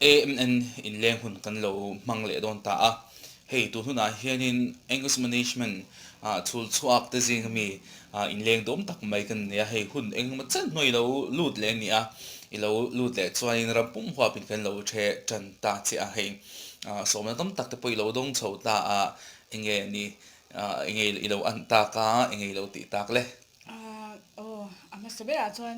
AMN inleng hun kan lo hmang leh dawn ta a, hei tun hunah hianin Angus Management chhul chhuak te zing ami inleng dawm tak mai kan nei a, hei hun engemaw chen hnuai i lo lut leh a ni a, i lo lut leh chuanin ram pum huapin kan lo the tan ta che a, hei sawmna tam tak te pawh i lo dawng chho ta a, enge ni enge i lo an tak a, enge i lo tih tak le? Aw, a hmasa berah chuan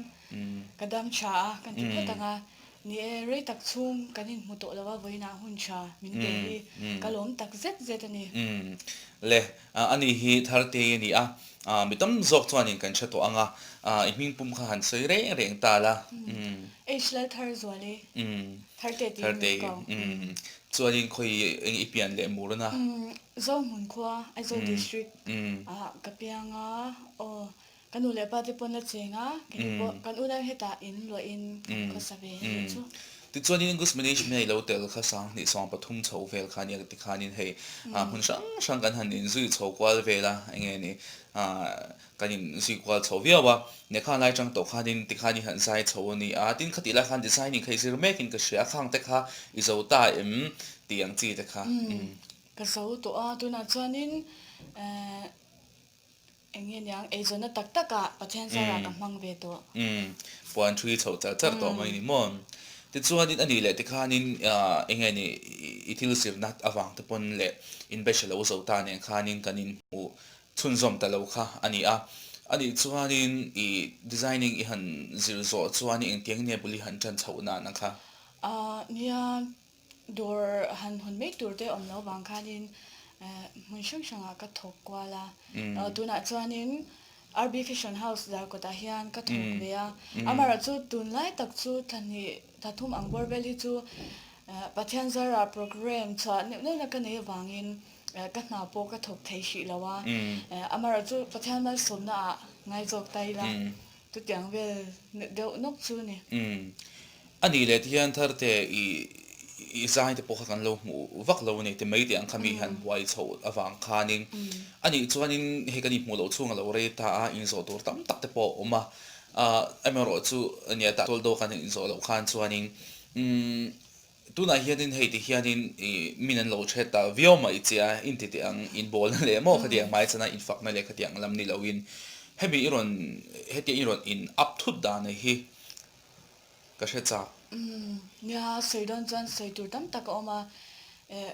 ka dam tha a, kan ti phawt ang a. Ni e, rei tak chhung kan inhmu tawh lo a, vawiinah hun tha min pe hi ka lawm tak zet zet a ni. Le, ani hi Thartei a ni a, mi tam zawk chuanin kan hre tawh ang a, i hming pum kha han sawi reng reng ta la. H Laltharzuali, Thartei tiin min ko. Chuanin khawi eng i pian leh murna? Zohmun khua, Aizawl District ah ka piang a, aw ka nu leh pa te pawn a cheng a, kei pawh kan unau hetah in luahin kan khawsa ve a nih chu. Tichuanin English Management a i lo tel kha 20 13 chho vel kha nia tikhanin hei hmun hrang hrang kan han inzui chho kual vel a, enge ni Kan in zui kual chho viau a, lehkha lai chang tawh khanin tikhan i han zai chho a ni a, tin khatih lai khan designing kha i zir mekin ka hria a, khang te kha i zo ta em tih ang chi te kha. Umm ka zo tawh a, tunah chuanin eh eng nge niang eizawnna tak takah Pathian zarah ka hmang ve tawh. Umm puan ṭhui chho char char tawh mai ni maw? Tichuanin a nih leh tikhanin eng nge ni i thil zirna avang te pawn leh inbe hre lo zo ta nen khanin kan inhmuh Chhunzawm ta lo kha a ni a. A nih chuanin i designing i han zir zawh chuan i engtiang nge bul i han ṭan chhoh nan ang kha? Nia, dawr han hawn mai tur te awm lo vang khanin hmun hrang hrangah ka thawk kual a. Tunah chuanin RB Fashion House Zarkawtah hian ka thawk ve a. Amaherawhchu tunlai tak chu thla hnih thla thum ang bawr vel hi chu Pathian zarah programme chhuah neuh neuhna ka nei avangin Ka hna pawh ka thawk thei hrih lo a, amaherawh chu Pathian malsawmna ah ngai zawk ta ila, chutiang vel deuh nawk chu a ni. A nih leh tihian Tharte i i zai te pawh kha kan lo hmuh vak lo a ni ti mai teh ang kha mi han buai chhoh avang khanin a nih chuanin hei kan inhmuh loh chhung a lo rei ta a, inzawh tur tam tak te pawh a awm a, amaherawh chu nia tah tual dawk an inzawh loh khan chuanin Tunah hianin hei ti hianin i min an lo hre ta viau mai che a, in ti teh ang, in bawlna leh maw khatiang hmaichhana in fakna leh khatiang lam ni loin hemi i rawn hetiang i rawn in up thut dan hi ka hre chak. Umm nia sawi dawn chuan sawi tur tam tak a awm a, eh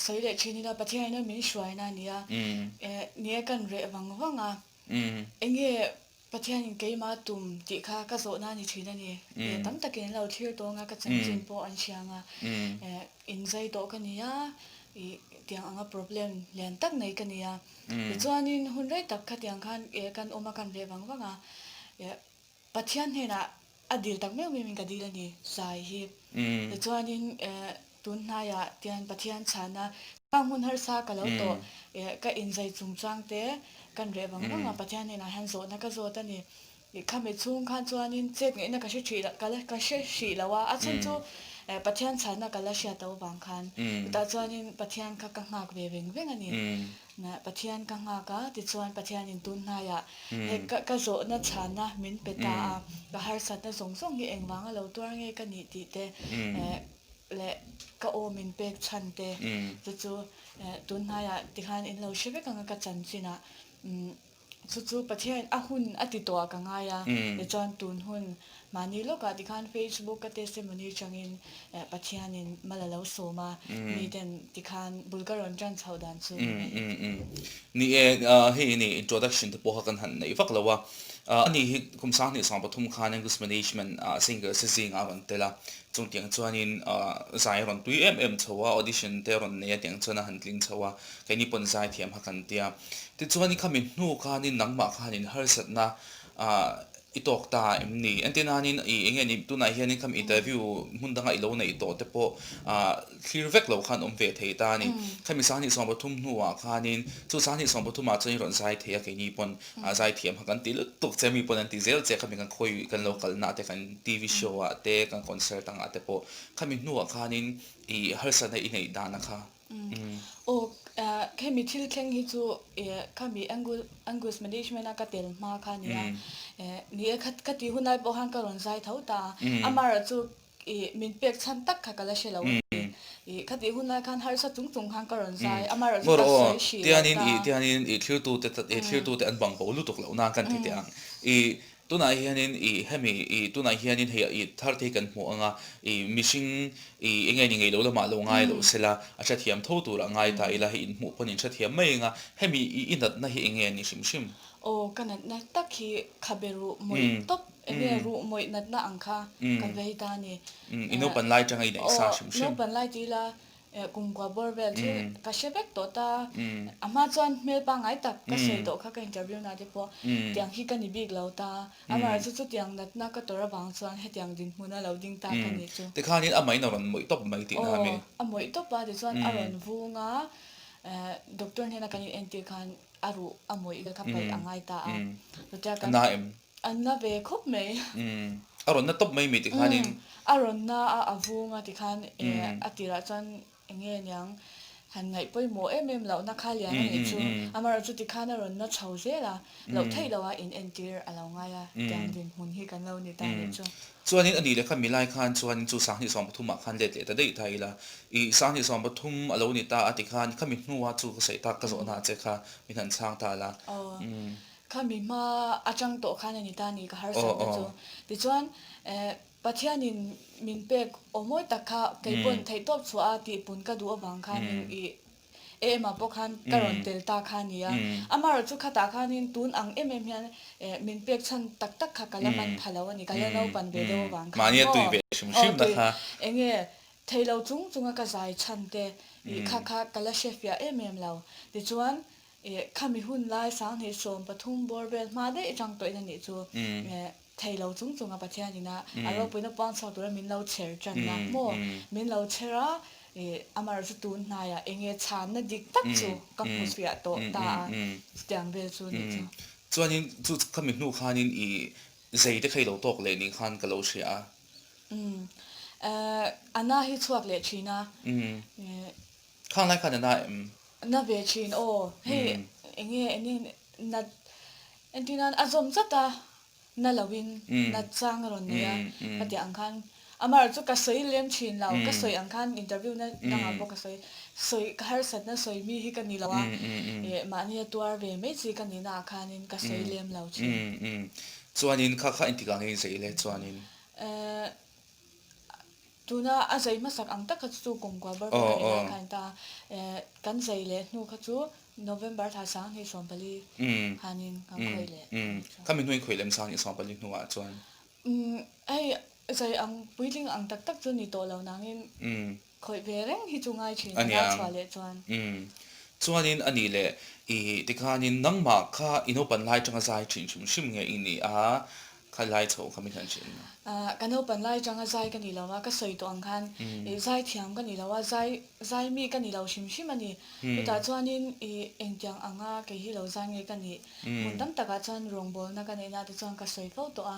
sawi leh thin ila Pathian in min hruaina a ni a, eh nia kan reh vang vang a, enge Pathianin keimah tum tih kha ka zawhna a ni thin a ni. Tam takin an lo thlir tawng a, ka chanchin pawh an hria ang a. Inzai tawh ka ni a, ih tiang anga problem lian tak nei ka ni a. Tichuanin hun rei tak khatiang khan kan awm a, kan reh vang vang a. Pathian hnenah a dil tak meuh meuhin ka dil a ni, zai hi. Tichuanin tun hnaiah tian Pathian chhana khang hmun harsa ka lo tawh, ka inzai chungchang te kan reh vang vang a, Pathian hnenah hian zawhna ka zawt a ni. Khami chhung khan chuanin chet ngaihna ka hre hrih lo, ka la ka hre hrih lo a, a chhan chu Pathian chhana ka la hriat loh vang khan. Chutah chuanin Pathian kha ka nghak ve veng veng a ni. Pathian ka nghak a, tichuan Pathianin tun hnaiah he ka zawhna chhanna min pe ta a, ka harsatna zawng zawng hi engvanga lo tuar nge ka nih tih te leh ka aw min pek chhan te chu chu tun hnaiah tikhan in lo hre vek ang a ka chanchinah. Chu chu Pathian a hun a ti tawh ah ka ngai a, tichuan tun hun mahni lawkah tikhan Facebook ka testimony changin Pathianin mal a lo sawm a, miten tikhan bul ka rawn tan chhoh dan chu ni mai. Ni e, hei ni introduction te pawh kha kan han neih vak lo a, ani hi kum 2023 khan Angus Management ah singer se zingah a rawn tel a, chungtiang chuanin zai a rawn tui em em chho a, audition te a rawn nei a tiang chuan a han tling chho a, keini pawn zaithiam kha kan tia. Tichuan i khami hnu khanin nangmah khanin harsatna i tawk ta em ni? Entir nanin i eng nge ni tunah hianin khami interview hmun danga i lo neih tawh te pawh thlir vek lo khan awm ve thei ta a ni. Khami 2023 hnuah khanin chu 2023 ah chuan i rawn zai thei a keini pawn zaithiam kha kan ti lutuk che mi pawn an ti zel che khami kan khawi kan lo kalna te kan TV show ah te kan concert angah te pawh khami hnuah khanin i harsatna i neih dana kha. Aw, khemi thil thleng hi chu khami Angus Management a ka tel hma kha a ni a, ni e ka tih hunlai pawh khan ka rawn zai tho ta a, amaherawhchu chu. I min pek chhan tak kha ka la hre lo a ni. I khatih hun lai khan harsa chung chung khan ka rawn zai, amaherawhchu Maw ka rawh aw, sawi hrih lo tianin ta. i tianin i thlirtute i thlirtute an bang bo lutuk loh nan kan ti teh ang. I tunah hianin i hemi i tunah hianin hei i thar te hi kan hmuh ang a, i mihring i enge ni ngei lo lamah lo ngai loh sela a hrethiam tho turah ngai ta ila hei inhmuh pawn in hrethiam mai ang a, hemi i i natna hi enge ni hrim hrim? Aw ka natna tak hi khabe ruh mawih tawp Enge ruh mawih natna ang kha ka vei ta a ni. I naupan lai tanga i neih sa hrim hrim. Aw, naupan lai ti ila kumkua bawr vel thil ka hre vek tawh ta. A hma chuan hmel pangngai tak ka sawi tawh kha ka interview na te pawh tiang hi ka ni bik lo ta. Amaherawhchu chu chutiang natna ka tawrh avang chuan hetiang dinhmun a lo ding ta ka nih chu. Tikhanin a mawih in a rawn mawih tawp mai tihna a mi? Aw, a mawih tawp a, tichuan a rawn vung a, doctor hnena kan inentir khan a ruh a mawih vel kha paih a ngai ta a. Chutia kan. A na em? A na ve khawp mai. Umm. A rawn na tawp mai mi tikhanin. Umm. A rawn na a, a vung a tikhan eh a tirah chuan eng nge niang han ngaih pawimawh em em lohna kha lian a nih chu. Amaherawhchu tikhan a rawn na chho zel a, loh theih loh a in entir a lo ngai a, tiang dinhmun hi kan lo ni ta nih chu. Chuanin a nih leh kha milai khan chuanin chu 2013 ah khan let leh ta daih ta ila, i 2013 a lo ni ta a tikhan khami hnua chu ka saih tak ka zawhna che kha min han chhang ta la. Aw. Khami hma atang tawh khan a ni ta ni ka harsatna chu. Tichuan Pathianin min pek aw mawi tak kha keipawn theihtawp chhuah a tihpun ka duh avang khanin i em ah pawh khan ka rawn tel ta kha a ni a. Amaherawhchu khatah khanin tun ang em em hian min pek chhan tak tak kha ka la man pha lo a ni, ka la naupan ve deuh avang khan maw? Aw tui enge thei lo chung chunga ka zai chhan te i kha kha ka la hrefiah em em lo. Tichuan Eh, khami hun lai 2013 bawr vel hma daih atang tawhin a nih chu. Eh, thei lo chung chunga Pathian ina a ropuina puang chhuak tura min lo chher tanna maw? Min lo chher a, eh, amaherawh chu tun hnaiah enge chhanna dik tak chu ka hmu fiah tawh ta a, chutiang vel chu nih chu. Chuanin chu khami hnu khanin i zei te kha i lo tawk leh nih khan ka lo hria a. Umm, eh, a na hi chhuak leh thin a. Eh. Khang lai khan a na em? Na ve thin aw, hei enge enge nat entir nan a zawm zat a, na lo in nat chang a rawn nei a, ka tih ang khan amaherawh chu ka sawi lem thin lo, ka sawi ang khan interview na dangah pawh ka sawi, sawi ka harsatna sawi mi hi ka ni lo a, eh mahni a tuar ve mai chi ka nihna ah khanin ka sawi lem lo thin. Chuanin kha kha engtik ah nge in sawi le chuanin? Eh. Tuna a zai hmasak ang tak kha chu kumkua bar ka nih lai khan ta kan zai leh hnu kha chu November thla 2014 khanin kan khawih leh a nih chu. Khami hnuin khawih lem 2014 hnuah chuan? Hei zai ang puitling ang tak tak chu ni tawh lo nangin khawih ve reng hi chu ngai thin a nau chhuah leh chuan. Chuanin a nih leh i tikhanin nangmah kha i naupan lai tanga zai thin hrim hrim nge i ni a? Kha lai chho kha min han hrilh na. Ka naupan lai tanga zai ka ni lo a, ka sawi tawh ang khan i zai thiam ka ni lo a, zai zai mi ka ni lo hrim hrim a ni. Chutah chuanin i engtiang anga kei hi lo zai nge ka nih hmun tam takah chuan rawngbawlna ka neihna te chuan ka sawi fo tawh a.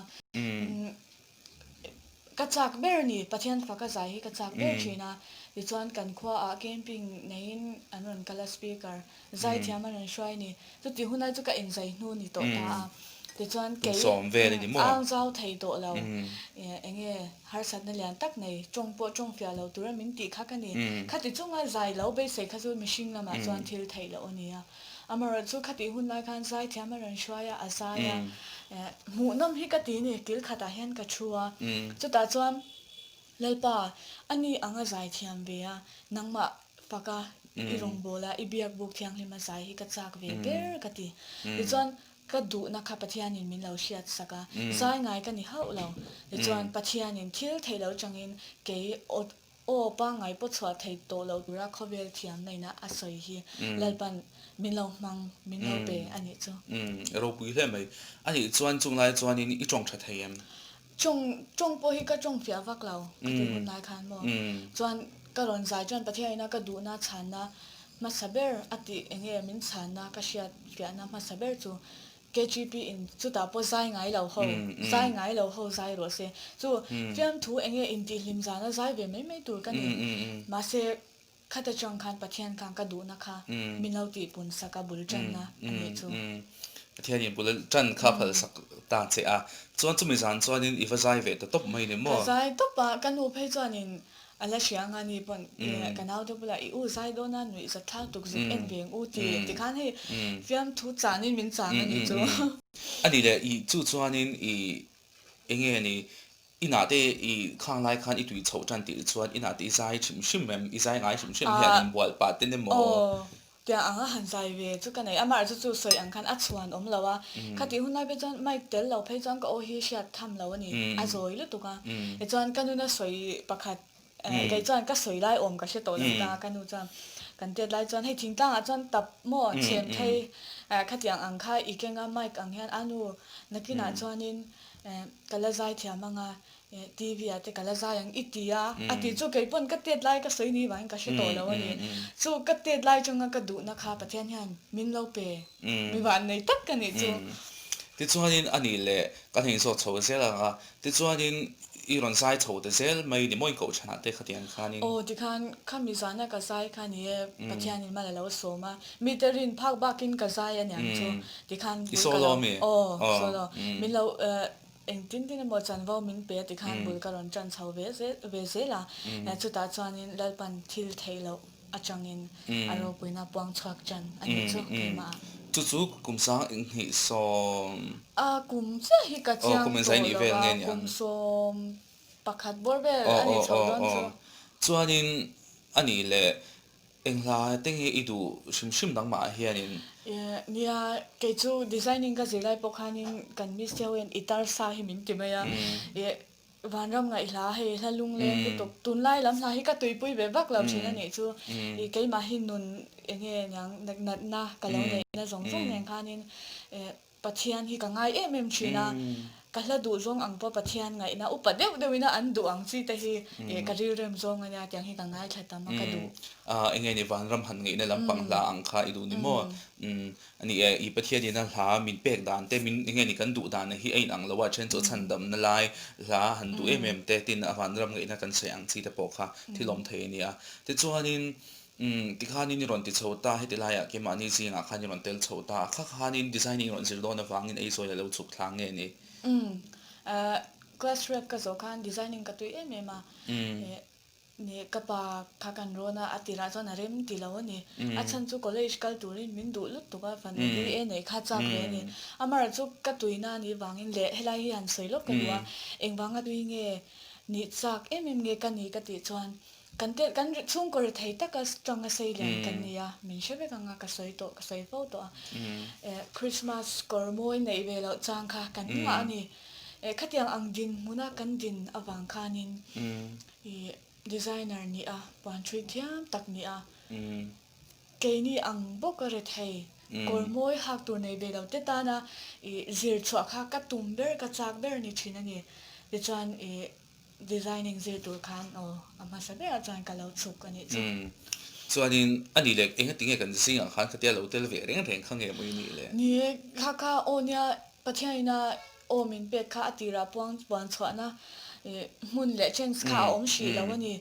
Ka chak ber a ni, Pathian faka zai hi ka chak ber thin a. Tichuan kan khuaah camping neiin an rawn kal a speaker zai thiam an rawn hruai a ni. Chuti hunai chu ka inzai hnu ni tawh ta a, tichuan kei ang zau thei tawh lo, eng nge harsatna lian tak nei, tawng pawh tawng fiah lo tura min tih kha ka ni. Khati chunga zai lo beisei kha chu mihring lamah chuan thil theih loh a ni a. Amaherawhchu khatih hun lai khan zai thiam a rawn hruai a, a zai a, hmuhnawm hi ka ti ni, kil khatah hian ka thu a, chutah chuan Lalpa, ani anga zai thiam ve a, nangmah faka i rawngbâwl a, i biak bûk thianghlim a zai hi ka châk ve ber ka ti. Tichuan, ka duhna kha Pathianin min lo hriat sak a, zai ngai ka ni hauh lo. Tichuan, Pathianin thil theih lo changin kei aw pangngai pawh chhuah thei tawh lo tura khawvel thiamna ina a sawi hi Lalpan min lo hmang, min lo pe a nih chu. Ropui hle mai. A nih chuan chunglai chuanin i tawng tha thei em? Tawng tawng pawh hi ka tawng fiah vak lo ka tih hun lai khan maw. Chuan ka rawn zai chuan Pathianina ka duhna chhanna hmasa ber a tih eng nge min chhanna ka hriat fiahna hmasa ber chu KGP in chutah pawh zai ngai lo ho zai ngai lo ho zai rawh se. Chu fiamthu eng nge intihhlim zana zai ve mai mai tur ka ni. Mahse Khata chang khan Pathian khan ka duhna kha min lo tihpun sak a bul tanna a nih chu. Pathianin bul tan kha phal sak ta che a, chuan chumi zan chuanin i va zai ve ta tawp mai ni maw? Ka zai tawp a, ka nu phei chuanin a la hria anga ni pawn ka naute bulah i u zai dawn a nuih zat thlak tuk zuk en veng u ti tikhan hei fiamthu chanin min chang a nih chu. A nih leh i chu chuanin i enge ni inah te i khang lai khan i tui chhoh tan tih chuan inah te i zai hrim hrim em i zai ngai hrim hrim hian inbual pah te ni maw? Aw Tiang ang a han zai ve chu ka nei. Amah chu chu sawi ang khan a chhuan awm lo a. Khatih hun lai phei chuan mic tel lo phei chuan ka aw hi hriat tham lo a ni. A zawi lutuk a. Tichuan ka nuna sawi pakhat kei chuan ka sawi lai awm ka hre tawh lo ta. Ka nu chuan kan tet lai chuan hei thingtlangah chuan tap maw chhem thei khatiang ang kha i keng a mic ang hian a nu nakinah chuanin ka la zai thiam ang a. TV ah te ka la zai ang i ti a, a tih chu kei pawn ka tet lai ka sawi ni vangin ka hre tawh lo a ni. Chu ka tet lai chunga ka duhna kha Pathian hian min lo pe, mi vannei tak ka nih chu. Tichuanin a nih leh kan hei zawt chho zel ang a, tichuanin i rawn zai chho ta zel mai ni maw in kohhranah te khatiang khanin. Aw tikhan khami zana ka zai kha ni e, Pathianin mal a lo sawm a, mite rin phak bakin ka zai aniang chu tikhan bul ka lo, aw solo, min lo Engtin tin emaw chanvo min pe ti khan bul ka rawn ṭan chho ve zel ve zel a, chutah chuanin Lalpan thil theih loh aṭangin a ropuina puang chhuak ṭan a nih chu keimah ah. Chu chu kum sang inhnih sawm. A kum chiah hi ka chiang tawh lo a, kum 11 bawr vel a nih chhoh dawn chu. Chuanin a nih leh Eng hla te nge i duh hrim hrim dangmah ah hianin? Nia, kei chu designing ka zir lai pawh khanin kan miss te ho hian i tar sa hi min ti mai a. Vanram ngaih hla hei hla lungleng lutuk tunlai lam hla hi ka tuipui ve vak lo thin a nih chu. Keimah hi nun enge niang natna ka lo neihna zawng zawng nen khanin Pathian hi ka ngai em em thin a, ka hla duh zawng ang pawh Pathian ngaihna upa deuh deuhin a an duh ang chi te hi ka rilrem zawng a nia tiang hi ka ngaithla tam a ka duh. Aaa enge ni vanram han ngaihna lampang hla ang kha i duh ni maw? Umm ani e i Pathian ina hla min pek dan te min enge ni kan duh dan hi a inang lo a then chu a chhandamna lai hla han duh em em te tin a vanram ngaihna kan sawi ang chi te pawh kha thil awm thei a nia. Tichuanin Umm, tikhanin i rawn ti chho ta, heti laiah keimahni zingah khan i rawn tel chho ta, kha khanin designing i rawn zir dawn avangin Aizawl a lo chhuk thla nge ni? Umm, eh, class rep ka zawh khan designing ka tui em em a, eh, ni ka pa kha kan rawn a, a tirah chuan a rem ti lo a ni. A chhan chu college kal turin min duh lutuk a, fanu BA neih kha chak ve a ni. Amaherawhchu ka tuina a nih vangin leh helai hi han sawi lawk ka duh a, engvanga tui nge nih chak em em nge ka ni ka tih chuan Kan te kan chhungkaw rethei taka tanga sei lian kan ni a, min hre vek ang a, ka sawi tawh, ka sawi fo tawh a. Eh, Christmas kawr mawi neih ve loh chang kha kan nghah a ni. Eh, khatiang ang dinhmuna kan din avang khanin ih designer nih a, puanṭhui thiam tak nih a, keini ang bawka rethei kawr mawi hak tur nei ve lo te tana ih zir chhuah kha ka tum ber, ka chak ber ni thin a ni. Tichuan ih Designing zir tur khan aw a hmasa berah chuan ka lo chhuk a nih chu. Umm. Chuanin a nih leh enga tinge kan zingah khan khatia lo tel ve reng reng kha nge maw i nih le? Ni e, kha kha aw nia Pathianina aw min pek kha a tirah puang puan chhuahna hmun leh chance kha a awm hrih lo a ni.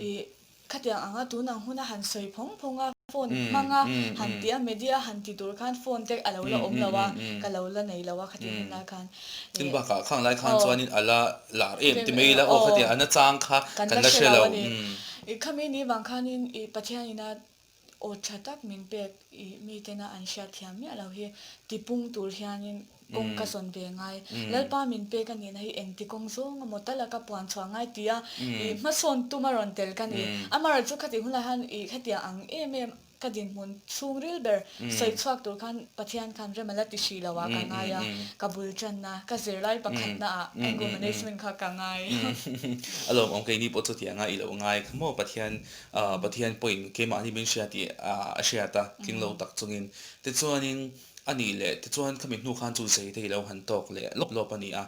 Ih Khatiang anga tun ang huna han sawi phawng phawng a, phone hmang a, han ti a, media han ti tur khan phone te a lo la awm lo a, ka lo la nei lo a khatiang hun lai khan. Tin bakah khang lai khan chuanin a la lar em ti mai ila aw khatiang a nachang kha kan la hre lo a ni. Khami ni vang khanin i Pathianina aw tha tak min pek i mitena an hriatthiam miah lo hi tipung tur hianin Kawng ka zawn ve ngai. Lalpa min pek a nihna hi engti kawng zawng emaw tal a ka puan chhuah ngai tia i hmasawn tum a rawn tel ka ni. Amaherawhchu chu khatih hunah hian i hetiang ang em em ka dinhmun chhungril ber sawi chhuak tur khan Pathian khan rem a la ti hrih lo ah ka ngai a, ka bul tanna, ka zirlai pakhatna ah Angle Management kha ka ngai. A lawmawm keini pawh chutianga i lo ngai kha maw Pathian Pathian pawhin keimahni min hria tih a hriat a, tling lo tak chungin. Tichuanin A nih leh tichuan khami hnu khan chu zei te i lo han tawk leh lawp lawp a ni a.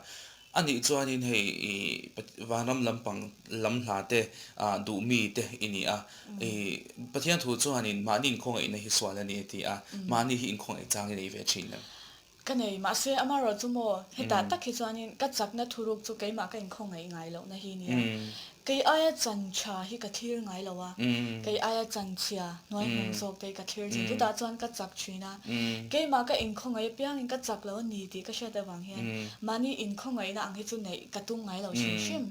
A nih chuanin hei i vanram lampang lam hla te ah duh mi te i ni a. I Pathian thu chuanin mahni inkhawngaihna hi sual a ni a ti a. Mahni hi inkhawngaih chang i nei ve thin em? Ka nei, mahse amaherawhchu maw hetah tak hi chuanin ka chakna thuruk chu keimah ka inkhawngaih ngai lohna hi nia. Kei aia chan tha hi ka thlir ngai lo a, kei aia chan chhia hnuai hnung zawk te hi ka thlir thin. Chutah chuan ka chak thin a, keimah ka inkhawngaih apiangin ka chak lo a ni tih ka hriat avang hian mahni inkhawngaihna ang hi chu neih ka tum ngai lo hrim hrim.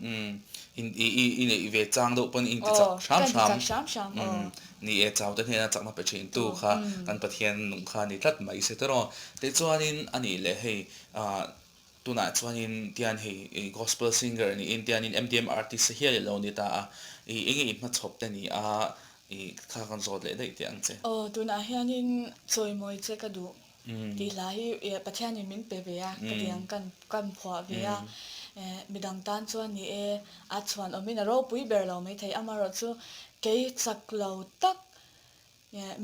I neih ve chang deuh pawn i inti chak hram hram. Ka inti chak hram hram aw. Ni e, chau te hnena chakna pe thin tu kha kan Pathian nung kha a ni tlat mai se tawh. Tichuanin a nih leh hei Tunah chuanin tian hei gospel singer niin tianin MDM artist hial i lo ni ta a, i enge i hmachhawp te ni a, i kha kan zawt leh daih teh ang che. Aw, tunah hianin chawimawi che ka duh tih hla hi Pathianin min pe ve a, ka ti ang kan kan phuah ve a, midang tan chuan ni e, a chhuan awmin a ropui ber lo maithei, amaherawhchu kei chak lo tak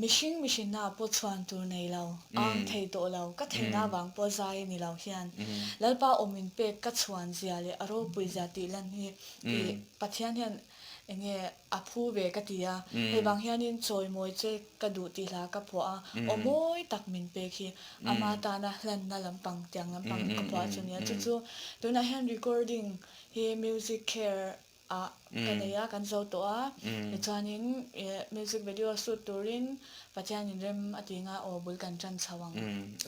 Mihring mihrinna pawh chhuan tur nei lo, ang thei tawh lo, ka theihna avang pawh zai a ni lo hian Lalpa awm in pek ka chhuan zia leh a ropui zia tih lan hi i Pathian hian enge a phu ve ka ti a, hei vang hianin chawimawi che ka duh tih hla ka phuah a, aw mawi tak min pek hi ama tana hlanna lampang tiang lampang ka phuah chu nia, chu chu tunah hian recording hi music care ah ka nei a, kan zo tawh a, tichuanin music video shoot turin Pathianin rem a ti nga aw bul kan tan chho ang.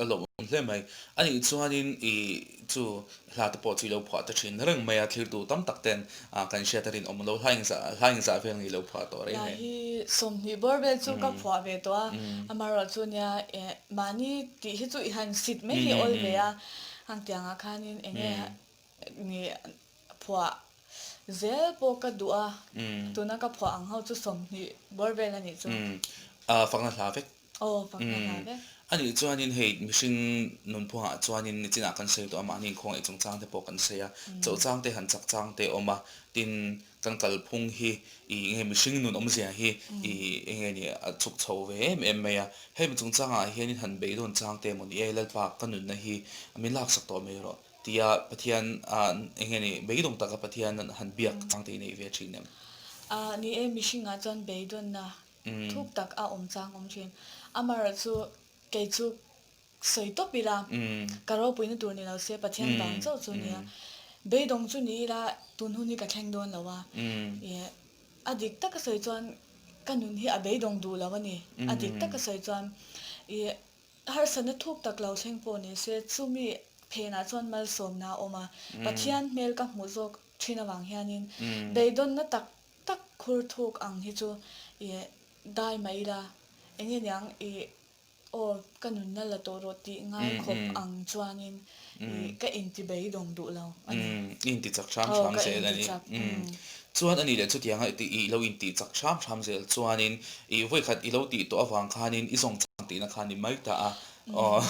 A lawmawm hle mai. A nih chuanin i chu hla te pawh chu i lo phuah ta thin reng mai a, thiltu tam tak ten kan hriat a rinawm lo, hla engzah hla engzah vel nge i lo phuah tawh reng reng? Hla hi 20 bawr vel chu ka phuah ve tawh a, amaherawhchu nia mahni tih hi chu i han sit mai hi a awl ve a, hang tiangah khanin enge Ni phuah zel pawh ka duh a, tuna ka phuah ang ho chu 20 bawr vel a nih chu. A fakna hla vek. Aw, fakna hla vek. A nih chuanin hei mihring nunphungah chuanin nichinah kan sawi tawh a, mahni inkhawng chungchang te pawh kan sawi a, chauhchang te han chak chang te a awm a, tin kan kalphung hi i enge mihring nun awmzia hi i enge ni a chhuk chho ve em em mai a, hemi chungchangah hianin han beidawn chang te emaw ni e Lalpa ka nunna hi min laksak tawh mai rawh. Tia Pathian eng nge ni beidawng taka Pathian han biak chang te i neih ve thin em? A ni e, mihringah chuan beidawnna thuk tak a awm chang awm thin. Amaherawhchu kei chu sawi tawp ila, ka ropuina tur ni lo se Pathian vang chauh chu nia. Beidawng chu ni ila tun hun hi ka thleng dawn lo a. A dik taka sawi chuan ka nun hi a beidawng duh lo a ni. A dik taka sawi chuan i Harsatna thuk tak lo thleng pawh ni se, chumi phenah chuan malsawmna a awm a. Pathian hmel ka hmuh zawk thin avang hianin beidawnna tak tak khur thuk ang hi chu i dai mah ila, eng nge niang i aw ka nunna la tawh rawh tih ngai khawp ang chuanin i ka inti beidawng duh lo a ni. I inti chak hram hram zel a ni. Chuan a nih leh chutianga i lo inti chak hram hram zel chuanin i vawikhat i lo tih tawh avang khanin i zawng chang tihna kha a ni mai ta a. Aw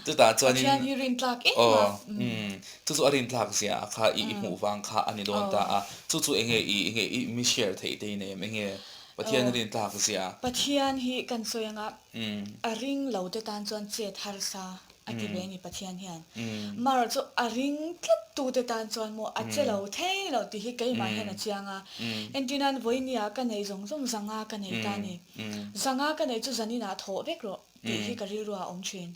chutah chuanin Pathian hi rintlak em a. Aw chu chu a rintlak zia kha i hmuh vang kha a ni dawn ta a. Chu chu enge i enge i mi share theih te i nei em enge Pathian rintlak zia. Pathian hi kan sawi anga a ring lo te tan chuan chet harsa A ti ve a ni Pathian hian. Mara chu a ring tlat tu te tan chuan maw a che lo thei lo tih hi keimah hian a chiang a. Entirnan vawinia ka nei zawng zawng zanga ka nei ta ni. Zanga ka nei chu zaninah thawh vek rawh tih hi ka rilru ah a awm thin.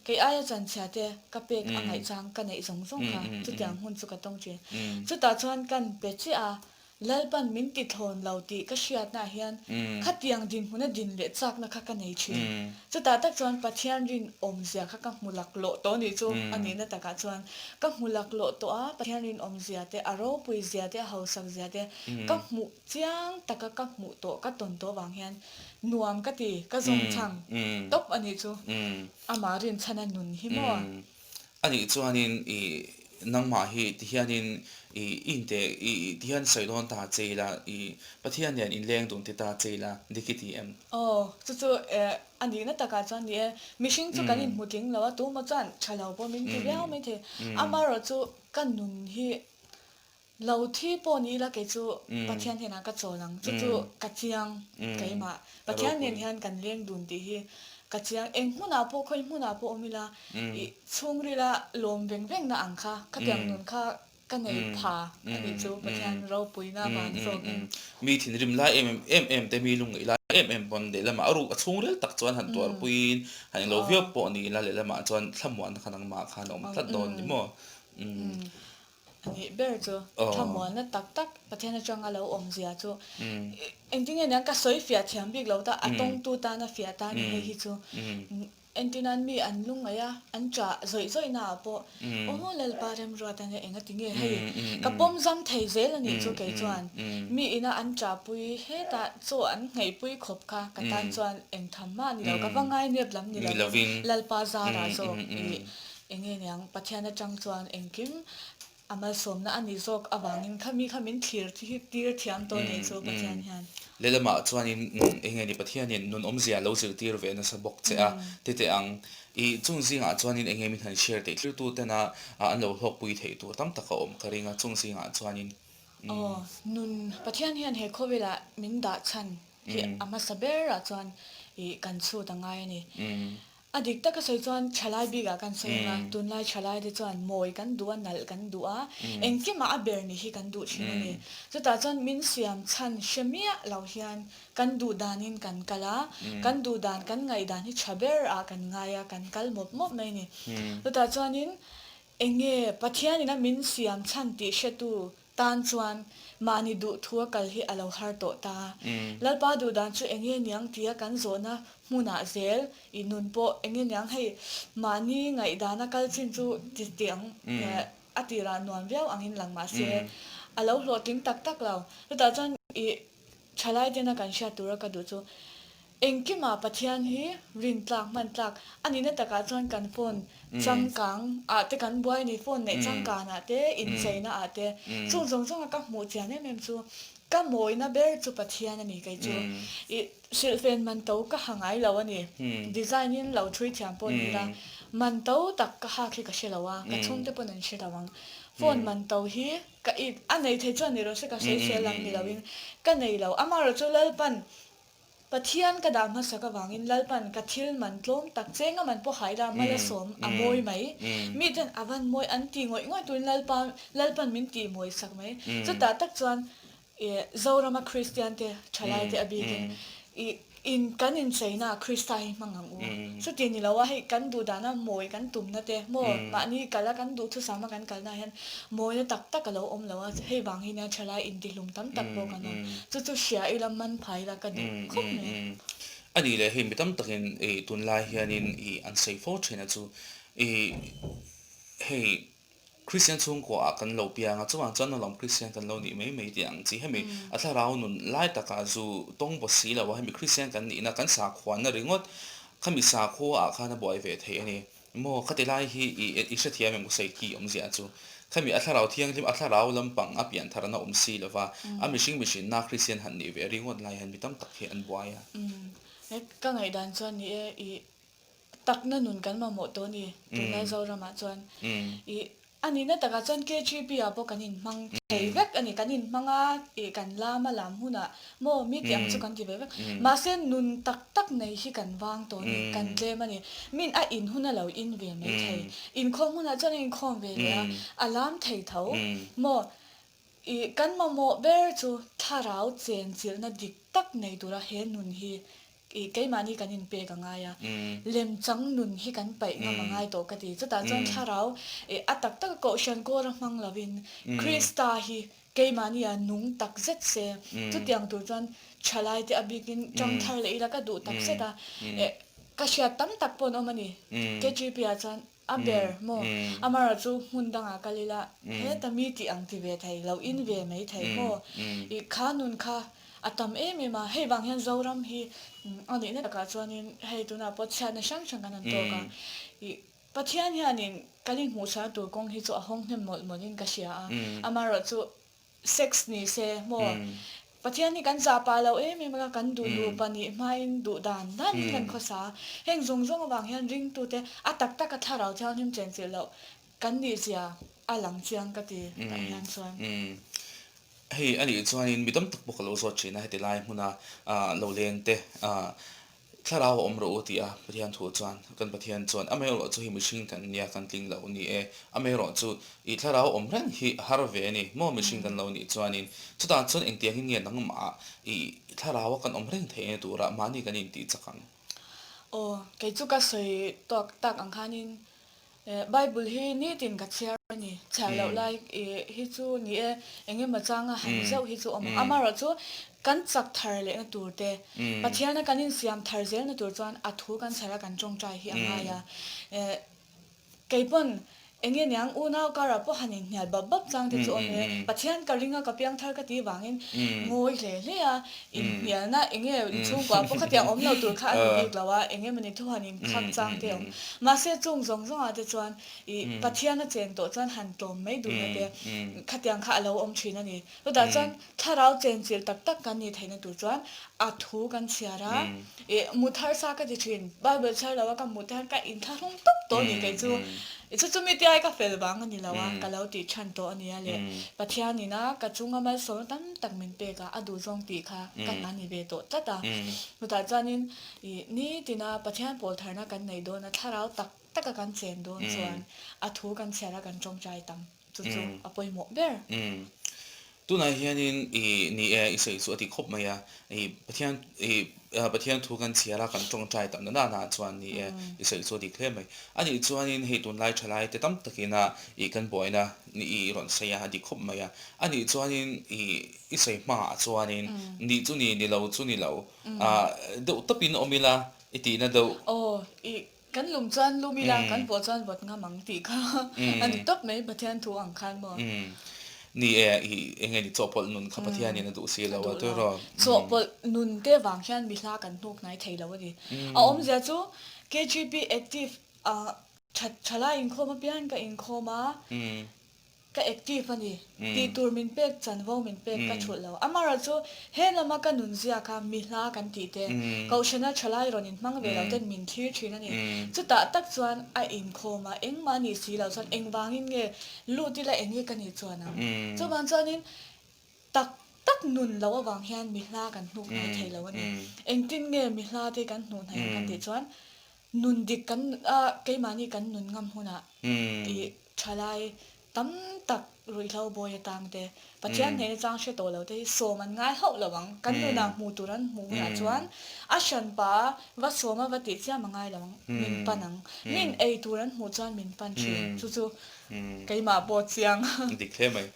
Kei aia chanchhia te ka pek a ngaihchang ka neih zawng zawng kha chutiang hun chu ka tawng thin. Chutah chuan kan pe chiah a, Lalpan min ti thlawn lo tih ka hriatnaah hian khatiang dinhmuna din leh chakna kha ka nei thin. Chutah tak chuan Pathian rinawmzia kha ka hmu laklawh tawh anih chu a nihna takah chuan ka hmu laklawh tawh a, Pathian rinawmzia te, a ropuizia te, a hausakzia te ka hmuh chiang taka ka hmuh tawh, ka tawn tawh vang hian nuam ka ti, ka zawngchhang tawp anih chu. Amah rinchhana nun hi maw? Anih chuanin i nangmah hi tihianin i inte i tihian sawi dawn ta che ila i Pathian nen inleng dun ti ta che ila dik i ti em? Aw, chu chu eh a nihna takah chuan ni e, mihring chu kan inhmu tling lo a, tumaw chuan tha lo pawh min ti viau maithei. Amaherawhchu ka nun hi Lo thi pawh ni ila kei chu Pathian hnenah ka chawl ang, chu chu ka chiang keimah. Pathian nen hian kan leng dun tih hi ka chiang. Eng hmunah pawh khawi hmunah pawh awm ila i chhungrila lawm veng veng na ang kha, khatiang nun kha ka nei pha a nih chu Pathian ropuina vang zawkin. Mi thinrim lai em em em te, mi lungngaih lai em em pawn lehlamah a ruk a chhungril tak chuan han tuarpuiin han englo viau pawh ni ila lehlamah chuan thlamuanna kha nangmah khan a awm tlat dawn ni maw? A nih ber chu thlamuanna tak tak Pathian atanga lo awm zia chu engtin nge niang ka sawi fiah thiam bik lo ta, a tawngtu tana fiah ta ni hei hi chu. Entirnan mi an lungngaih a, an ṭah zawih zawih naah pawh aw Lalpa remruat ania enga ti nge hei ka pawm zam thei zel a nih chu kei chuan mi ina an ṭahpui hetah chaw an ngheihpui khawp kha ka tan chuan eng tham mah a ni lo, ka va ngainep lam ni lovin Lalpa zarah zawk i Enge niang, Pathian atang chuan engkim a malsawmna a ni zawk avangin kha mi kha min thlir tir thiam tawh nei chu Pathian hian. Lehlamah chuanin enge ni Pathianin nun awmzia lo zirtir ve nasa bawk che a, titeh ang. I chung zingah chuanin enge min han share theih thlir tena an lo hlawkpui theih tur tam tak a awm ka ring a, chung zingah chuanin. Aw, nun Pathian hian he khawvelah min dah chhan hi a hmasa berah chuan i kan chhut a ngai a ni. A dik taka sawi chuan thalai bikah kan sawi ang a, tunlai thalai te chuan mawi kan duh a, nalh kan duh a, engkimah a ber ni hi kan duh thin a ni. Chutah chuan min siam chhan hre miah lo hian kan duh danin kan kal a, kan duh dan, kan ngaihdan hi tha ber ah kan ngai a, kan kal mawp mawp mai a ni. Chutah chuanin enge Pathianin a min siam chhan tih hretu Tan chuan mahni duh thu a kal hi a lo har tawh ta. Lalpa duh dan chu enge niang tia kan zawhna hmunah zel i nun pawh enge niang hei mahni ngaihdana kal chin chu ti tiang a tirah nuam viau angin lang mahse a lo hlawhtling tak tak lo. Chutah chuan i thalai tena kan hriat tura ka duh chu Engkimah Pathian hi rintlak hmantlak a nihna takah chuan kan phone changkang ah te kan buai a ni, phone neih changkan ah te, incheina ah te, chung zawng zawnga ka hmuh chian em em chu ka mawina ber chu Pathian a ni kei chu. I hrilhfen man to ka ha ngai lo a ni, design in lo thui thiam pawh ni ila man to tak ka hak hi ka hre lo a, ka chhungte pawn an hre lo ang. Phone man to hi ka it a nei thei chuan ni rawh se ka sawisel ang ni loin ka nei lo, amaherawhchu Lalpan Pathian ka dah hmasak avangin Lalpan ka thil man tlawm tak che nga man pawh haila mal a sawm a mawi mai. Miten a van mawi an ti ngawih ngawih turin Lalpa Lalpan min tih mawi sak mai. Chutah tak chuan ih Zorama Kristian te thalai te a bikin ih in kan incheina Krista hi hmang ang u. Chuti ni lo a hei kan duh dana mawi kan tumna te maw mahni kal a kan duhthusam a kan kalna hian Mawina tak tak a lo awm lo a, hei vang hi nia thalai intihlum tam tak pawh kan awm. Chu chu hria ila man phai ila ka duh khawp mai. A nih leh hei mi tam takin i tunlai hianin i an sawi fo thin a chu i hei Kristian chhungkua ah kan lo piang a, chuvang chuan alawm Kristian kan lo nih mai mai tih ang chi. Hemi a thlarau nun lai takah zu tawng baw si lo a, hemi Kristian kan nihna kan sakhuanna ringawt khami sakhua ah khan a buai ve thei a ni. Maw, khati lai hi i i hrethiam em ka sawi ki awmzia chu. Khami a thlarau thianghlim, a thlarau lampang a pian tharna awm si lova, a mihring mihrinna Kristian han nih ve ringawt lai hian mi tam tak hi an buai a. Umm, he ka ngaihdan chuan ni e, i takna nun kan mamawh tawh a ni, tunlai Zoramah chuan. I A nihna takah chuan KGB ah pawh kan inhmang thei vek a ni, kan inhmang a, ih kan lam a lam hunah maw mi tih ang chu kan ti ve vek. Mahse nun tak tak nei hi kan vang tawh a ni, kan tlem a ni. Min a in hun a lo in ve mai thei, inkhawm hunah chuan a inkhawm ve leh a, a lam thei tho maw. Ih kan mamawh ber chu thlarau chenchilhna dik tak nei tura he nun hi Ih, keimahni kan inpek a ngai a, lemchang nun hi kan paih ngam a ngai tawh ka ti. Chutah chuan thlarau ih a tak taka kohhran kawr a hmang lovin Krista hi keimahni a nung tak zet se. Chutiang tur chuan thalai te a bikin tang thar leh ila ka duh tak zet a, eh ka hriat tam tak pawh an awm a ni. KGP ah chuan a ber maw amaherawh chu hmun dangah kal ila heta mi tih ang ti ve thei lo in ve mai thei maw ih kha nun kha a tam em em a hei vang hian Zoram hi a nihna takah chuanin hei tunah pawh chhiatna hrang hrang kan han tawk a ih Pathian hianin kan inhmuhchhuahna tur kawng hi chu a hawng hnem mawlh mawlhin ka hria a amaherawh chu Sex ni se maw? Pathian hi kan zah pah lo em em a, kan duh duh pahnih hmain duh dan danin kan khawsa a. Heng zawng zawng avang hian ringtute a tak taka thlarau thianghlim chenchilh loh kan nih zia a lang chiang ka ti tah hian chuan. Hei a nih chuanin mi tam tak pawh ka lo zawt thin a, heti lai hmuna lo leng te Thlarau a awm rawh u tih a Pathian thu chuan kan Pathian chuan amaherawh chu hi mihring kan nia kan tling lo ni e, amaherawh chu i thlarau awm reng hi a har ve a ni maw mihring kan lo nih chuanin chutah chuan engtiangin nge nangmah i thlarau a kan awm reng theih na turah mahni kan intih chak ang. Aw, kei chu ka sawi tawk tak ang khanin. Bible hi nitin ka chhiar a ni. Chhiar loh lai hi chu ni e, eng emaw changa han zauh hi chu awm ang. Amaherawhchu kan chak thar lehna tur te, Pathiana kan insiam thar zelna tur chuan a thu kan chhiar a kan tawngtai hi a ngai a. Kei pawn eng nge niang unau karah pawh han inhnial bap bap chang te chu awm e. Pathian ka ring a, ka piang thar ka tih vangin ngawi hle hle a, inhnialna eng nge inchhungkua pawh khatiang awm lo tur kha a ni bik lo a, eng emawni thu han inkhak chang te awm. Mahse chung zawng zawngah te chuan ih Pathian a chen tawh chuan han tlawm mai duhna te khatiang kha a lo awm thin a ni. Chutah chuan thlarau chenchilh tak tak kan nih theihna tur chuan a thu kan chhiar a, ih mut harsa ka ti thin, Bible chhiar lo a ka mut hian ka inthlahrung tawp tawh a ni kei chu. I chu chumi te ai ka fel vang a ni lo a, ka lo tih chhan tawh a nia le. Pathianin a ka chunga malsawmna tam tak min pek a, a duhzawng tih kha ka hna ni ve tawh tlat a. Chutah chuanin ih nitina Pathian pawl tharna kan neih dawn a, thlarau tak taka kan chen dawn chuan a thu kan chhiar a kan tawngtai tam. Chu chu a pawimawh ber. Umm. Tunah hianin i ni e, i sawi chu a ti khawp mai a. I Pathian i Pathian thu kan chhiar a, kan tawngtai tam na nana chuan ni e, i sawi chu a dik hle mai. Anih chuanin hei tunlai thalai te tam takina i kan buaina ni i rawn sawi a, a dik khawp mai a. Anih chuanin i i sawi hmaah chuanin nih chu ni, ni lo chu ni lo, ah deuh tawpin awm ila i tihna deuh. Aw, i Kan lum chuan lum ila, kan vawh chuan vawt ngam ang tih kha a ni tawp mai Pathian thu ang khan maw? Ni e, i eng nge ni chawhpawlh nun kha Pathianin a duh si lo a tawh rawh. Chawhpawlh nun te vang hian mi hla kan hnuk hnai thei lo a ni. A awmzia chu KGP active tha thalai inkhawm apiang ka inkhawm a, Ka active a ni. Tih tur min pek chanvo min pek ka thulh lo. Amaherawh chu he lama ka nun zia kha mi hla kan tih te, Kohhrana thalai rawn inhmang ve lo ten min thlir thin a ni. Chutah tak chuan a inkhawm a, engmah nih si lo chuan engvangin nge lut ila eng nge ka nih chuan ang. Chuvang chuanin tak tak nun loh avang hian mi hla kan hnuk hnai thei lo a ni. Engtin nge mi hla te kan hnuh hnai ang kan tih chuan nun dik kan a keimahni kan nun ngam hunah ih thalai tam tak ruihhlo bawi atang te Pathian hnehna chang hre tawh lo te hi sawm an ngai hauh lo ang. Kan nunah hmuh tur an hmuh hunah chuan a hranpa va sawma va tih chiam a ngai lo ang, min pan ang. Min ei tur an hmuh chuan min pan thin. Chu chu keimah pawh chiang. Dik hle mai.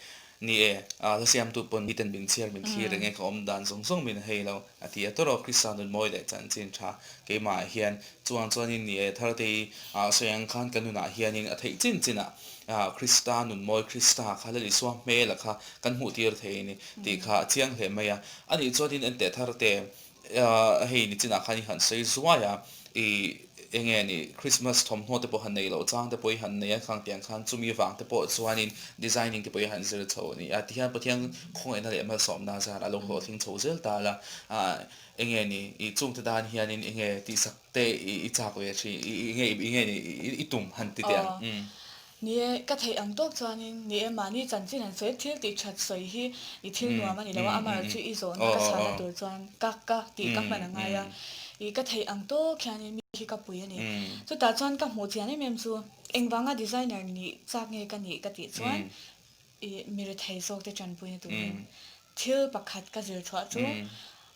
Ni e, a hla siamtu pawn miten min chhiar min thlir eng e ka awm dan zawng zawng min hei lo a ti a tawrh aw Krista nun mawi leh chanchin tha keimah ah hian chuang chuanin ni e Thartei ah sawi ang khan ka nunah hianin a theih chin chin ah Krista nun mawi Krista kha Lal Isua hmel a kha kan hmuh tir thei a ni tih kha a chiang hle mai a anih chuanin enteh Tharte Hei nichinah khan i han sawi zuai a, i eng nge ni Christmas thawmhnaw te pawh han nei loh chang te pawh i han nei a, khang tiang khan chumi vang te pawh chuanin designing te pawh i han zir chho a ni a, tihian Pathian khawngaihna leh malsawmna zar a lo hlawhtling chho zel ta la, eng nge ni i chungte tan hianin eng nge tihsak te i chak ve thin, eng nge ni i tum han ti teh ang. Ni e, ka theih ang tawk chuanin, ni e, mahni chanchin han sawi, thil tih that sawi hi i thil nuam a ni lo a, amaherawh chu i zawhna ka chhana tur chuan ka ka tih ka hman a ngai a, i ka theih ang tawk hianin mi hi ka pui a ni. Chutah chuan ka hmuh chian em em chu engvanga designer nih chak nge ka nih ka tih chuan i mi rethei zawk te tanpuina turin thil pakhat ka zir chhuah chu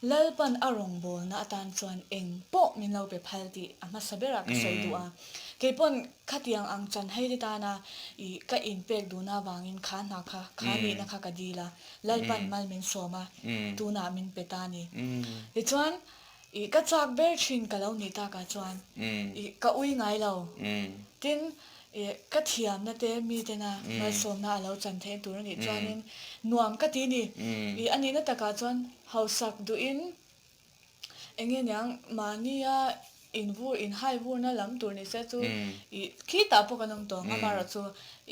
Lalpan a rawngbawlna atan chuan eng pawh min lo pe phal tih a hmasa berah ka sawi duh a. Kei pawn khatiang ang chanhei te tana i ka inpek duhna avangin kha hna kha, kha nihna kha ka dil a, Lalpan mal min sawm a, tunah min pe ta a ni. Tichuan, i ka chak ber thin ka lo nih takah chuan i ka ui ngai lo. Tin, i ka thiamna te mitena malsawmna a lo chan theih tur a nih chuanin nuam ka ti ni. I a nihna takah chuan hausak duhin eng nge niang mahnia invur inhai vurna lam tur ni se chu i khitah pawh kan awm tawh ang amaherawh chu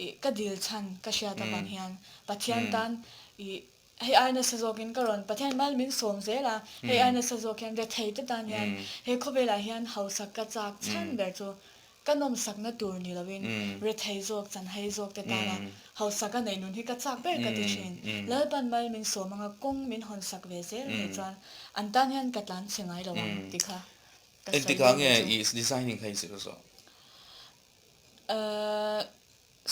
i ka dil chhan ka hriat avang hian Pathian tan i Hei ai nasa zawkin ka rawn Pathian mal min sawm zel a, hei ai nasa zawk hian rethei te tan hian he khawvelah hian hausak ka chak chhan ber chu ka nawmsakna tur ni loin rethei zawk chanhai zawk te tana hausak a neih nun hi ka chak ber ka ti thin. Lalpan mal min sawm anga kawng min hawnsak ve zel nei chuan an tan hian ka tlan chhe ngai lo ang ti kha ka sawi Engtikah dawn nge chu. i designing kha i zir zawh?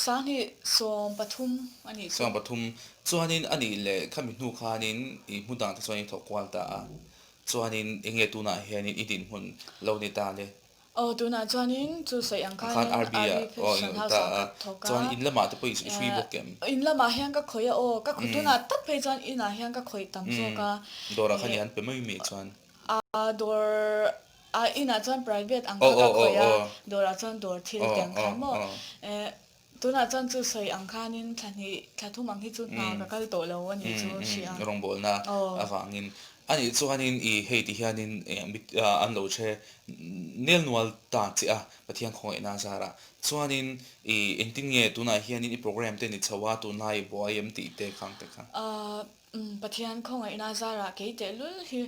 Sanghnih 13 a nih chu. 13 chuanin a nih leh khami hnu khanin i hmun dangte chuan i thawk kual ta a, chuanin eng nge tunah hianin i dinhmun lo ni ta le? Aw tunah chuanin chu sawi ang khan khanin RB RB ah aw Fashion in House ta ah a ka thawk a, chuan in lamah te pawh i hrui bawk em? In lamah hian ka khawih a aw, ka khaw tunah tak phei chuan inah hian ka khawih tam zawk a. Dawrah khan i han pe mai mai chuan. A dawr a inah chuan private ang kha ka khawih a, dawrah chuan dawr thil te ang khan maw. Tunah chuan chu sawi ang khanin thla hnih thla thum ang hi chu hna ka kal tawh lo a nih chu hria. Rawngbawlna avangin a nih chuanin i hei ti hianin an lo hre nel nual ta che a Pathian khawngaihna zarah. Chuanin i engtin nge tunah hianin i program te ni chho a tunlai i buai em tih te khang te kha. Pathian khawngaihna zarah kei tehlul hi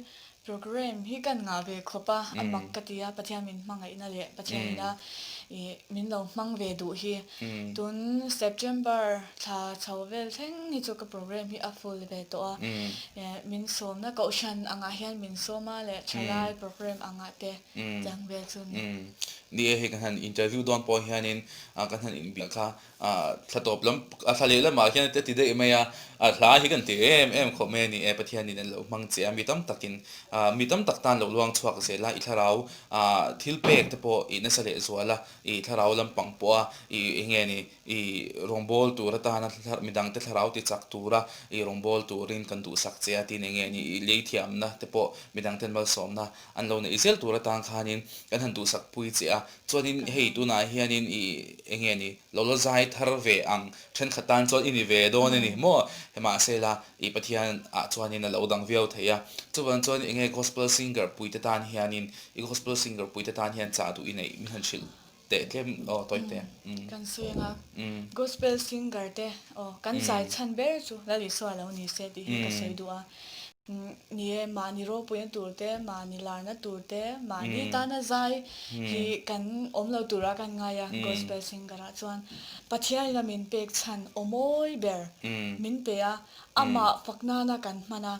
program hi kan ngah ve khawp a, a mak ka ti a, Pathian min hmangaihna leh Pathianina ih min lo hmang ve duh hi. Tun September thla chho vel thleng hi chu ka program hi a full ve tawh a, min sawmna kohhran angah hian min sawm a leh thalai program angah te tiang vel chu ni. Ni e, hei kan han interview dawn pawh hianin kan han inbiak kha Thla tawp lam, a thla leh lamah hian a ti daih mai a, a hla hi kan ti em em khawp mai a ni e, Pathianin an lo hmang che a, mi tam takin, mi tam tak tan lo luang chhuak zel a, i thlarau thil pek te pawh i nasa leh zual a, i thlarau lampang pawh a, i eng nge ni, i rawngbâwl tur atana midang te thlarau ti chak tura i rawngbâwl turin kan duhsak che a tin eng nge ni, i lei thiamna te pawh midang ten malsawmna an lo neih zel tur atan khanin kan han duhsak pui che a. Chuanin hei tunah hianin i eng nge ni, lo la zai thar ve ang thenkhat tan chuan i ni ve dawn a ni maw? Mahse la i Pathian ah chuanin a lo dang viau thei a. Chuvang chuan eng nge gospel singer puite tan hianin i gospel singer puite tan hian chah duh i neih min han hrilh teh tlem aw tawi teh. Kan sawi ang a, gospel singer te aw kan zai chhan ber chu Lal Isua lo ni se tih hi ka sawi duh a. Ni e, mahni ropuina tur te, mahni larna tur te, mahni tana zai hi kan awm lo tura kan ngai a, Gospel singer ah chuan Pathian ina min pek chhan aw mawi ber min pe a, amah fak nana kan hman a,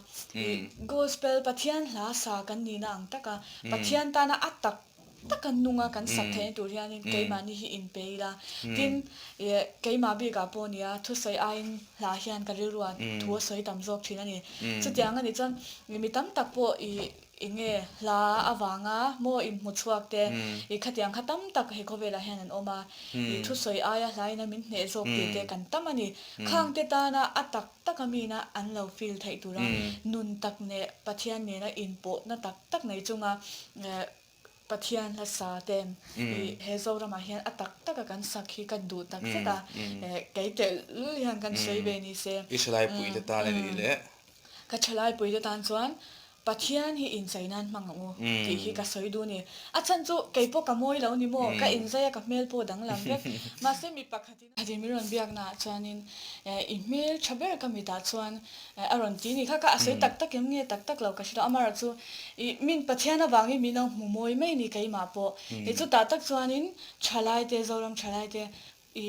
Gospel Pathian hla sa kan nihna ang taka Pathian tana a tak taka nunga kan sak theihna tur hianin keimahni hi inpe ila. Tin, keimah bikah pawh nia thusawi aiin hla hian ka rilruah thu a sawi tam zawk thin a ni. Chutiang a nih chuan mi tam tak pawh i eng nge hla avanga maw inhmu chhuak te i khatiang kha tam tak he khawvelah hian an awm a, i thusawi aia hlain a min hneh zawk tih te kan tam a ni. Khangte tana a tak taka mina an lo feel theih tura nun tak neh Pathian nena inpawhna tak tak nei chunga Pathian hla sa ten i he Zoramah hian a tak taka kan sak hi kan duh tak zet a, kei tehlul hian kan sawi ve ni se. I thalaipui te tan a nih le? Ka thalaipui te tan chuan Pathian hi inchei nan hmang ang u tih hi ka sawi duh a ni. A chhan chu kei pawh ka mawi lo ni maw, ka inzai a ka hmel pawh danglam vek. Mahse mi pakhatin Khatin min rawn biakna ah chuanin i hmel tha ber ka mitah chuan a rawn ti ni kha ka a sawi tak tak em nge tak tak lo ka hre lo amaherawh chu i min Pathian avangin min lo hmu mawi mai ni keimah pawh i chutah tak chuanin thalai te Zoram thalai te i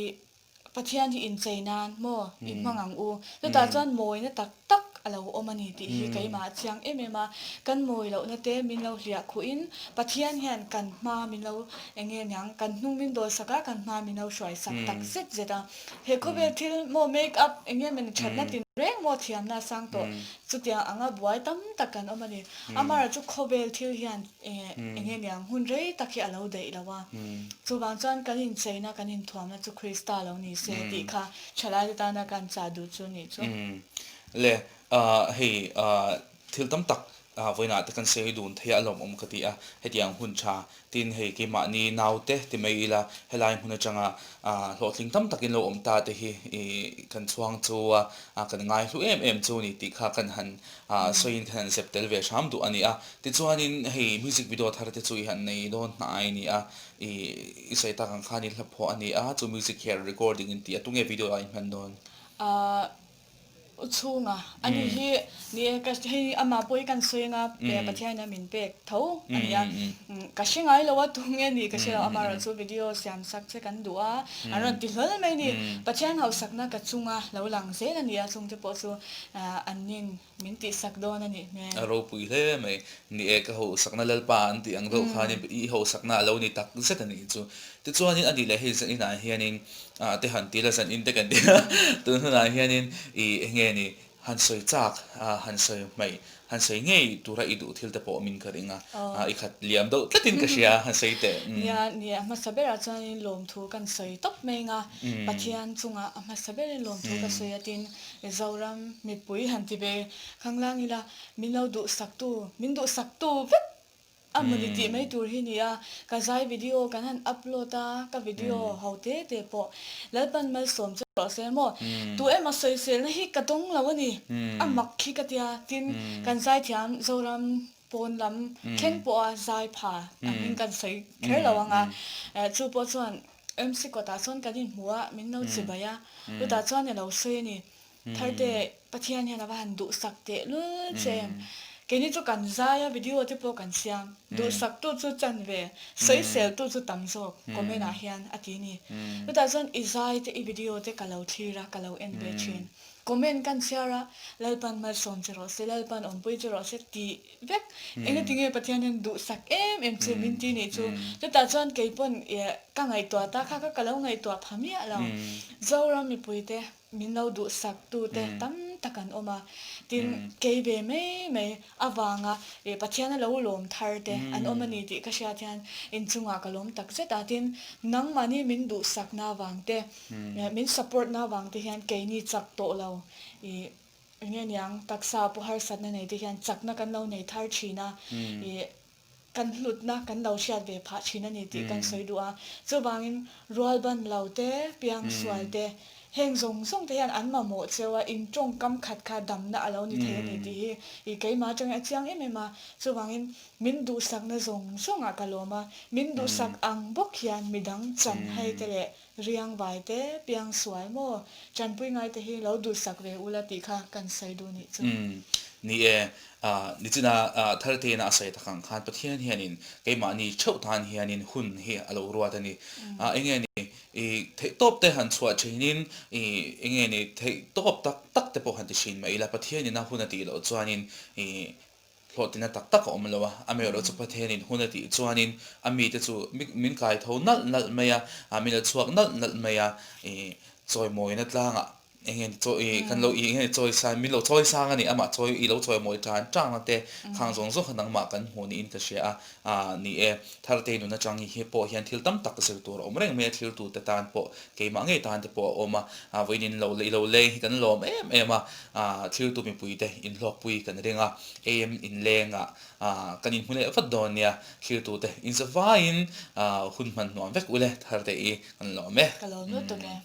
Pathian hi inchei nan maw i hmang ang u chutah chuan mawina tak tak a lo awm a ni tih hi keimah a chiang em em a, kan mawi lohna te min lo hliah khuhin Pathian hian kan hma min lo eng nge niang kan hnung min dawl sak a, kan hma min lo hruai sak tak zet zet a. He khawvel thil maw make up eng nge mawni thatna tin reng maw thiamna a sang tawh chutiang anga buai tam tak kan awm a ni. Amara chu khawvel thil hian eng nge niang hun rei tak hi a lo daih lo a, chuvang chuan kan incheina kan inthuamna chu Krista lo ni se tih kha thalaite tana kan chah duh chu nih chu. Le, hei thil tam tak vawiinah te kan sawi dun thei a lawmawm ka ti a, hetiang hun tha tin hei keimahni naute ti mai ila helai hmun atanga hlawhtling tam takin lo awm ta te hi kan chhuang chu a, kan ngai hlu em em chu ni tih kha kan han sawiin kan han zep tel ve hram duh a ni a. Tichuanin hei music video thar te chu i han nei dawn hnai a ni a, i sawi tak ang khan i hla phuah a ni a, chu music hian recording in tih a tunge video ah i hman dawn? U chhunga a ni hi ni e ka hei amah pawh hi kan sawi anga Pathian in a min pek tho a ni a ka hre ngai lo a tunge ni ka hre lo amaherawh chu video siam sak che kan duh a an rawn ti hlawl mai ni Pathian hausakna ka chunga lo lang zel a ni a chungte pawh chu an nin min tihsak dawn a nih hmel. A ropui hle mai ni e ka hausakna Lalpa an tih ang deuh khanin i hausakna a lo ni tak zet a nih chu tichuanin a nih leh hei zaninah hianin Ah te han ti la zan in te kan ti a, tun hunah hianin i eng nge ni han sawi chak, han sawi hmaih, han sawi ngei tura i duh thil te pawh awmin ka ring a, i khat liam deuh tlatin ka hria, han sawi teh. Nia, nia, a hmasa berah chuanin lawmthu kan sawi tawp mai ang a, Pathian chungah a hmasa berin lawmthu ka sawi a tin Zoram mipui han ti ve khanglang ila min lo duhsaktu, min duhsaktu vek A mawni tih mai tur hi nia, ka zai video kan han upload a, ka video ho te te pawh Lalpan malsawm che rawh se maw, tu emaw sawiselna hi ka dawng lo a ni, a mak khi ka tia, tin kan zaithiam Zoram pawn lam thleng pawha zai pha a hming kan sawi kher lo ang a, chu pawh chuan MC kawtah chuan kan inhmu a, min lo chibai a, chutah chuan i lo sawi a ni. Tharte, Pathian hian a va han duhsak teh lul che em? Keini chu kan zai a, video te pawh kan siam. Duhsaktu chu chan ve, sawiseltu chu tam zawk comment ah hian a ti ni. Chutah chuan i zai te, i video te ka lo thlir a, ka lo en ve thin. Comment kan chhiar a, Lalpan malsawm che rawh se, Lalpan awmpui che rawh se tih vek. Engatinge Pathian hian duhsak em em che min ti nih chu. Chutah chuan keipawn ka ngaihtuah ta kha kha ka lo ngaihtuah pha miah lo. Zoram mipuite Min lo duhsak tute tam tak an awm a, tin kei ve mai mai avanga Pathian a lo lawm thar te an awm a ni tih ka hriat hian inchungah ka lawm tak zet a, tin nangmahni min duhsakna avang te, min support na avang te hian keini chak tawh lo i enge niang taksa pawh harsatna nei te hian chakna kan lo nei thar thin a, i kan hlutna kan lo hriat ve phah thin a ni tih kan sawi duh a. Chuvangin rualban lo te, piangsual te, heng zawng zawng te hian an mamawh cheu a, in tawngkam khat kha damna a lo ni thei a ni tih hi i keimah atangin a chiang em em a. Chuvangin min duhsakna zawng zawngah ka lawm a, min duhsak ang bawk hian midang chanhai te leh riangvai te, piangsual maw, tanpui ngai te hi lo duhsak ve ula tih kha kan sawi duh nih chu. Ni e, nichina Tharteina a sawi tak ang khan Pathian hianin keimahni theuh tan hianin hun hi a lo ruat a ni. Enge ni i theihtawp te han chhuah thinin i enge ni theihtawp tak tak te pawh han ti thin mai ila Pathianin a hun a tih loh chuanin i Hlawhtlina tak tak a awm lo a, amaherawh chu Pathianin hun a tih chuanin a mite chu min kai tho nalh nalh mai a, min la chhuak nalh nalh mai a, ih chawimawina tlangah eng nge chaw ih kan lo ih eng nge chawi sang min lo chawi sang a ni, amah chawi i lo chawimawi tan tang na te khang zawng zawng kha nangmah kan hmuh niin ka hria a, ah ni e, Thartei nun atang hi pawh hian thil tam tak zir tur a awm reng mai a, thiltute tan pawh keimah ngei tan te pawh a awm a, vawiin in lo i lo leng hi kan lawm em em a, Thiltu mipuite inhlawkpui kan ring a, AM inlengah kan inhmu leh vat dawn nia, thiltute inzavaiin hun hman hnuam vek ule, Tharte i kan lawm e. Ka lawm lutuk e.